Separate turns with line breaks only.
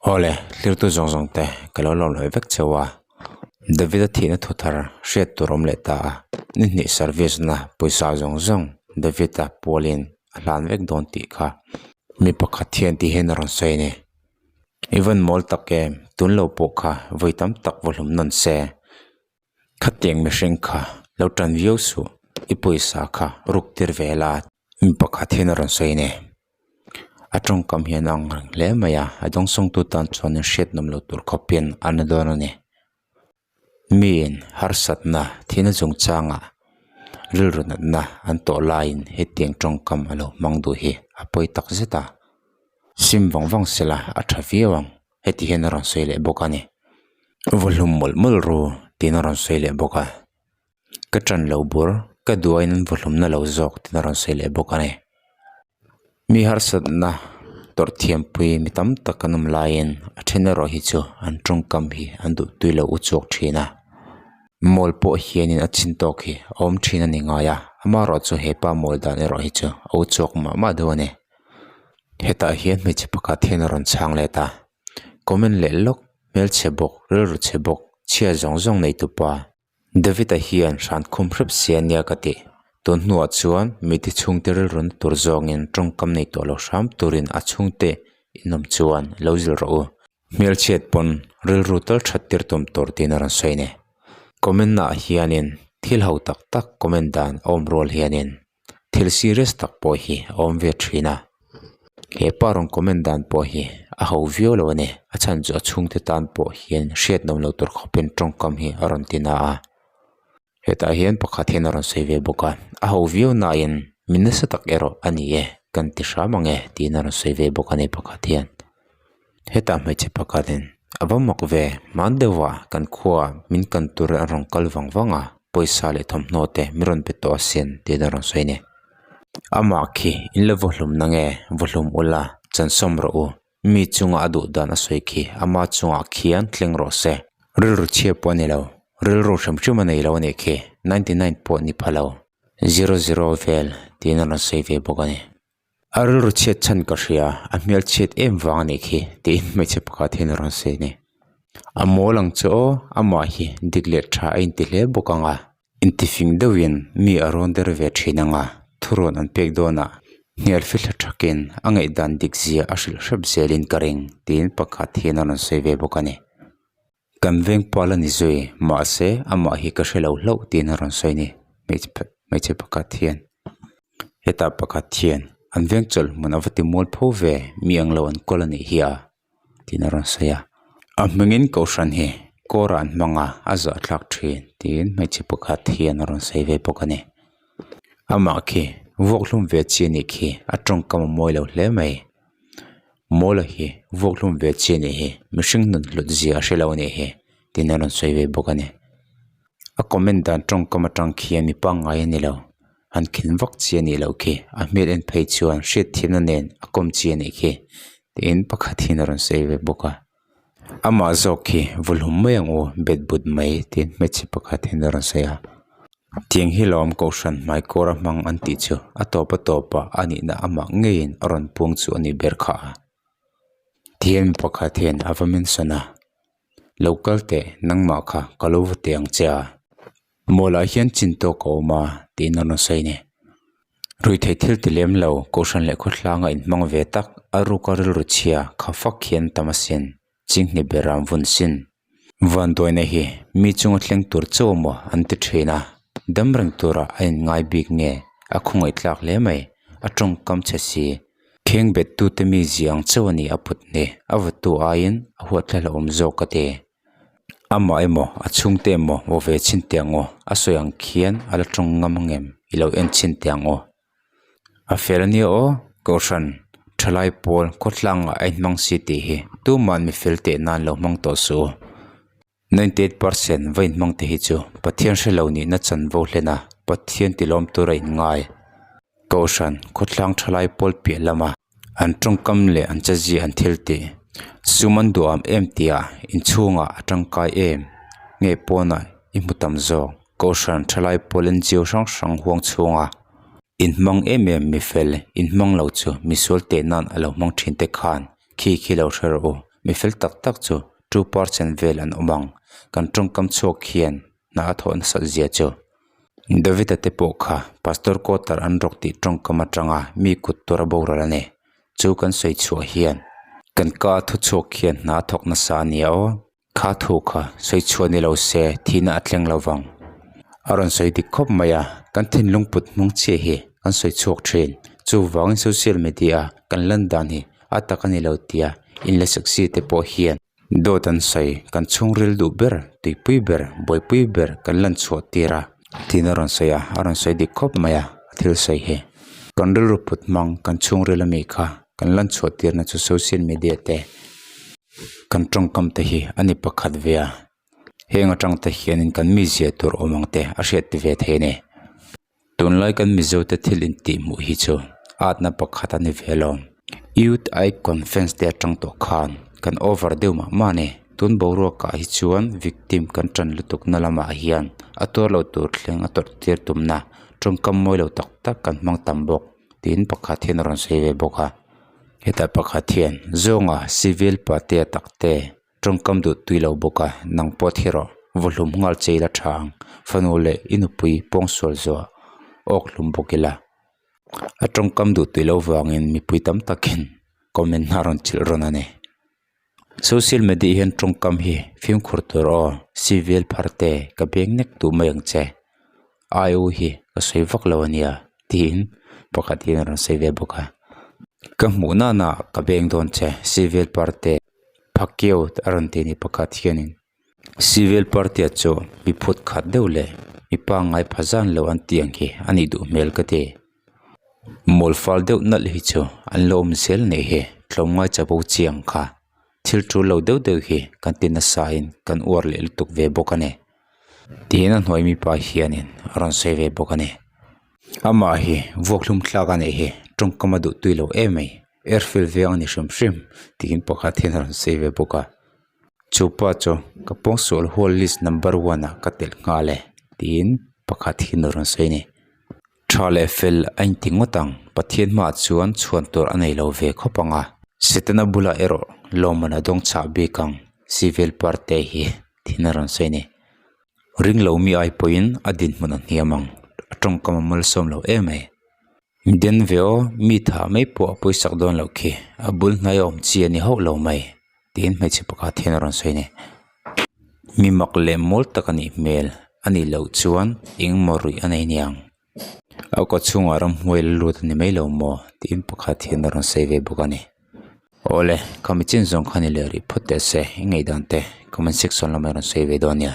Awle, hlirtu zawng zawng te ka lo lawm leh vek cheu a, David-a thihna thu thar hriat tur awm leh ta a, ni hnih service na pawisa zawng zawng David-a pualin a hlan vek dawn tih kha mi pakhat hian ti hian a rawn sawi a ni. I van mawl tak em, tun lo pawh kha vawi tam tak va hlum nawn se. Khatiang mihring kha lo tan viau suh, i pawisa kha ruk tir ve la. Mi pakhat hian a rawn sawi a ni. A tawngkam hian a ang reng hle mai a, a dawngsawngtu tan chuan in hriat nawm lo tur khawp hian a na dawn a ni. Miin harsatna thihna chungchangah rilru natna an tawh laiin hetiang tawngkam a lo hmang duh hi a pawi tak zet a. Sim vang vang sela a tha viau ang. Heti hian a rawn sawi leh bawk a ni. Vaw hlum mawlh mawlh ru tiin a rawn sawi leh bawk a. Ka ṭan lo bur, ka duaiin an vaw hlumna lo zawk tiin a rawn sawi leh bawk a ni. Mi harsatna tawrh thiampui mi tam tak an awm laiin a then erawh hi chu an tawngkam hi an duh tui lo uchuak thin a. Mawl pawh hianin a chin tawk hi a awm thin a ni ngai a, amaherawhchu chu hepa mawl dan erawh hi chu a uchuak mah mah deuh a ni. Hetah hian hmeichhe pakhat hian a rawn chhang let a, comment leh lawk, hmelchhe bawk, rilru chhe bawk, chhia zawng zawng nei tupa. David-a hian hran khum hrep si a nia ka ti. Tun hnuah chuan mite chhungte rilru na tur zawngin tawngkam nei tawh lo hram turin a chhungte inawm chuan lo zil rawh u. Hmelchhiat pawn rilru tal that tir tum tur tiin a rawn sawi a ni. Comment ah hianin thil ho tak tak comment dan a awm rual hianin thil serious tak pawh hi a awm ve thin a. He pa rawn comment dan pawh hi a ho viau lo a ni. A chhan chu a chhungte tan pawh hian hriat nawm lo tur khawpin tawngkam hi a rawn ti na a. Hetah hian pakhat hian a rawn sawi ve bawk a, a ho viau nain mi nasa tak erawh a ni e kan ti hram ang e tiin a rawn sawi ve bawk a ni pakhat hian. Hetah hmeichhe pakhatin a va mak ve hman deuh a kan khua min kan tur an rawn kal vang vang a pawisa leh thawmhnaw te min rawn pe tawh asin tiin a rawn sawi a ni. Amah khi in la vaw hlum na nge vaw hlum ula chansawm rawh u Mi chunga a duh dan a sawi khi ama chungah khian thleng rawh se. Rilru chhia pawh a ni lo, rilru hrim hrim a nei lo a nih khi, 99 pawh ni pha lo, zero zero vel tiin a rawn sawi ve bawk a ni. A rilru chhiat chhan ka hria, a hmel chhiat em vang a nih khi tiin hmeichhe pakhat hian a rawn sawi a ni. A mawl ang chu aw, amah hi dik leh tha a inti hle bawk ang a. Intifing deuhin mi a rawn der ve thin ang a, thurawn an pek dawnah hnial fihla thakin a ngaihdan dik zia a hrilh hrep zelin ka ring tiin pakhat hian a rawn sawi ve bawk a ni. Kan veng pal a ni zui, mahse amah hi ka hre lo hlauh tiin a rawn sawi a ni hmeichhe pakhat hian. Hetah pakhat hian an veng chawlh hmun a va ti mual pho ve mi ang lo an kawl a nih hi a. tiin a rawn sawi a a hmingin kohhran hi kawr ah an hmang a a zahthlak thin tiin hmeichhe pakhat hian a rawn sawi ve bawk a ni amah khi vuak hlum ve chi anih khi a tawngkam a mawi lo hle mai mawla hi vuak hlum ve chi anih hi mihring nun hlut zia a hre lo anih hi tiin a rawn sawi ve bawk a ni a comment dan tawngkam atang khian mi pangngai a ni lo an khin vak chi anih loh khi a hmel en phei chuan hriatthiamna nen a kawm chi anih khi tiin pakhat hian a rawn sawi ve bawk a amah zawk khi vulhum mai ang u bet but mai tiin hmeichhe pakhat hian a rawn sawi a tiang hi lawm kohhran hmai kawr a hmang an tih chu a tawp a tawp ah a nihna amah ngeiin a rawn puang chu a ni ber kha a tihian mi pakhat hian a va mention a lo kal teh nangmah kha ka lo va teh ang che a. Mawlah hian chin tawk a awm a tiin a rawn sawi a ni. Ruihtheih thil ti lem lo kohhran leh khawthlanga inhmang ve tak a ruka rilru chhia kha fak hian tam asin chinghne ber an vun sin. Vanduaina hi mi chunga thleng tur chauh emaw an ti thin a, dam reng tura a inngai bik nge a khawngaih tlak hle mai, a tawngkam chhe si. Kheng bet tute mi ziang chauh a ni a put ni, a vawtu aiin a huat hlauhawm zawk ka ti. Amah emaw a chhungte emaw vaw ve chhin teh ang aw a sawi ang khian a la tawng ngam ang em i lo en chhin teh ang aw a fel ania aw kohhran thalai pawl khawtlang ah a inhmang si tih hi tuman mi fel teh nan lo hmang tawh suh u 98 percent va inhmang te hi chu Pathian hre lo nihna chanvo hlen a Pathian tilawm tur a inngai kohhran khawtlang thalai pawl piah lama an tawngkam leh an chezia an thil tih sum an duham em tih ah inchhungah a tangkai em nge pawnah i hmu tam zawk kohhran thalai pawl ngo hrang hrang huang chhunga inhmang em em mi fel inhmang lo chu misual teh nan a lo hmang thin te khan khi khi lo hre rawh u. Mi fel tak tak chu 2% vel an awm ang. Kan tawngkam chhuak hian hna a thawh nasat zia chu. David-a te pawh kha Pastor quarter an rawk tih tawngkam atanga mi kut tur a boral a ni. Chu kan sawi chhuah hian kan ka a thu chhuak hian hna a thawk nasa a nia aw. Kha thu kha sawi chhuah ni lo se thihna a thleng lo vang. A rawn sawi dik khawp mai a, kan thinlung put hmang chiah hi kan sawi chhuak thin. Chuvangin social media a kan lan dan hi a tak a ni lo tia inla sexy te pawh hian dawt an sawi kan chhungril duh ber, tuipui ber, buaipui ber kan lan chhuah tir a tiin a rawn sawi a, a rawn sawi dik khawp mai a, a thil sawi hi. Kan rilru put hmang kan chhungril ami kha kan lan chhuah tirna chu social media te. Kan tawngkam te hi a ni pakhat ve a, heng atang te hianin kan mizia tur awm ang te a hriat ti ve thei a ni. Tunlai kan Mizo te thil intih hmuh hi chu atna pakhat a ni ve alawm. Youth Icon fans te atang tawh khan kan over deuh mah mah a ni. Tun boruak ah hi chuan victim kan tan lutuk na lamah hian a tuar lo tur thleng a tawrh tir tumna tawngkam mawi lo tak tak kan hmang tam bawk tiin pakhat hian a rawn sawi ve bawk a. Hetah pakhat hian zawnga civil patea takte tawngkam duh tui lo bawk a nang pawh thi rawh vawhlum nghal che ila tha ang fanu leh i nupui pawngsual zuah awk hlum bawk ila a tawngkam duh tui lo vangin mipui tam takin comment a rawn chilh rawn a ni. Social media hian tawngkam hi fimkhur tur aw civil phar te ka beng nek duh mai ang che I O hi ka sawi vak lo ania tiin pakhat hian a rawn sawi ve bawk a ka hmuh nana ka beng dawn che civil parte phakio a rawn ti a ni pakhat hianin civil party ah chu mi phut khat deuh leh mi pangngai pha zan lo an tih ang khi a nih duh hmel ka ti. Mawl fal deuh nalh hi chu an la awm zel nei hi tlawmngai chapo chiang kha thil tul lo deuh deuh hi kan ti nasa in kan uar leh lutuk ve bawk a ni tiin a hnuai mipa hianin a rawn sawi ve bawk a ni amah hi vuak hlum thlak a nih hi tawngkam a duh tui lo em mai airfield veng a ni hrim hrim tiin pakhat hian a rawn sawi ve bawk a. Chu pa chu ka pawngsual hual list number one ah ka telh nghal e tiin pakhat hian a rawn sawi a ni. Tha leh fel a inti ngawt ang Pathian hmaah chuan chhuan tur a nei lo ve khawp ang a. Setana bulah erawh lawmman a dawng chah bik ang civil parte hi thin a rawn sawi a ni. Ring lo mi ai pawhin a dinhmun a hniam ang a tawngkam a malsawm lo em mai. Den ve aw mi thah mai pawh a pawisak dawn loh khi a bul hnai a awm chi a ni hauh lo mai. Tiin hmeichhe pakhat hian a rawn sawi a ni. Mi mak leh mawl tak a nih hmel a nih loh chuan engemaw ruih a nei aniang. A kaw chhungah ramhnuai la lut a ni mai lo maw tiin pakhat hian a rawn sawi ve bawk a ni. Awle khami chin zawng kha ni leh rih phawt teh se i ngaihdan te comment section lamah i rawn sawi ve dawn nia.